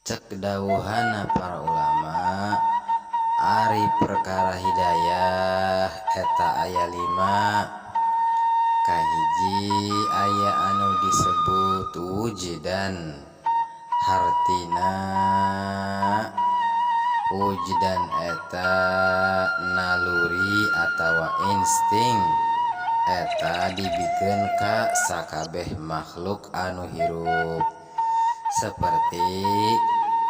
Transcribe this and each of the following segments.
Cek dawuhana para ulama, ari perkara hidayah eta aya 5. Kahiji, aya anu disebut wujdan. Hartina wujdan eta naluri atawa insting. Eta dibikeun ka sakabeh makhluk anu hirup, seperti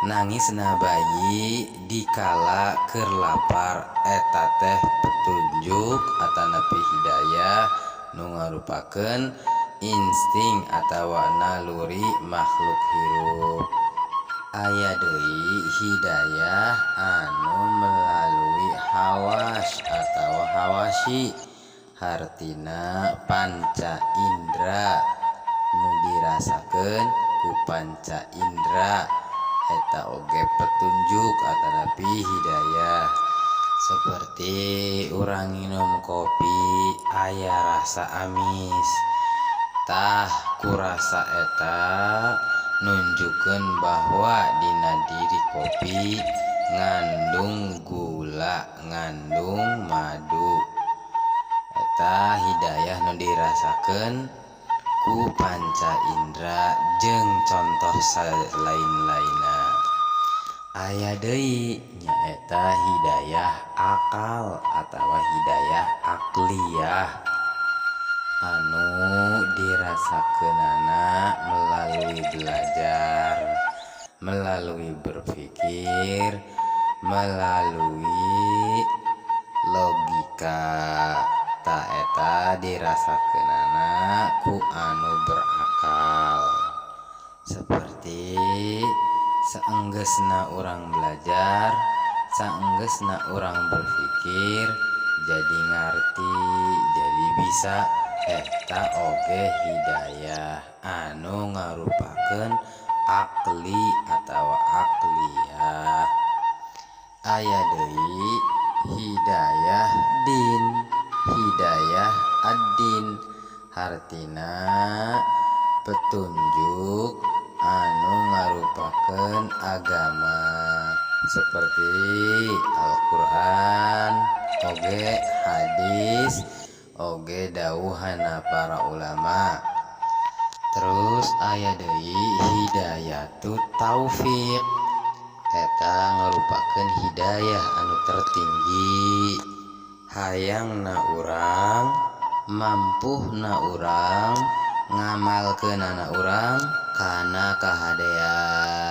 nangisna bayi dikala keur lapar, eta teh petunjuk atanapi hidayah nu ngarupakeun insting atawa naluri makhluk hirup. Aya deui hidayah anu melalui hawas atau hawasi, hartina panca indra, nu dirasakeun ku panca indra, eta oge petunjuk atanapi hidayah, seperti urang nginum kopi aya rasa amis. Tah, ku rasa eta nunjukkeun bahwa dina diri kopi ngandung gula, ngandung madu. Eta hidayah nu dirasakeun ku panca indra jeung contoh lain-lainna. Aya deui, nyaeta hidayah akal atawa hidayah akliyah anu dirasakeunana melalui belajar, melalui berpikir, melalui logika. Tah, eta dirasakeunana ku anu berakal, seperti saenggeusna urang belajar, saenggeusna urang berpikir, jadi ngarti, jadi bisa. Eta oge hidayah anu ngarupakeun akli atawa akliyah. Aya deui hidayah din, hidayah ad-din, hartina petunjuk anu ngarupakeun agama, seperti Al-Qur'an oge hadis oge dawuhana para ulama. Terus aya deui hidayatut taufik. Eta ngarupakeun hidayah anu tertinggi. Hayangna urang, mampuhna urang, ngamalkeunana urang kana kahadean.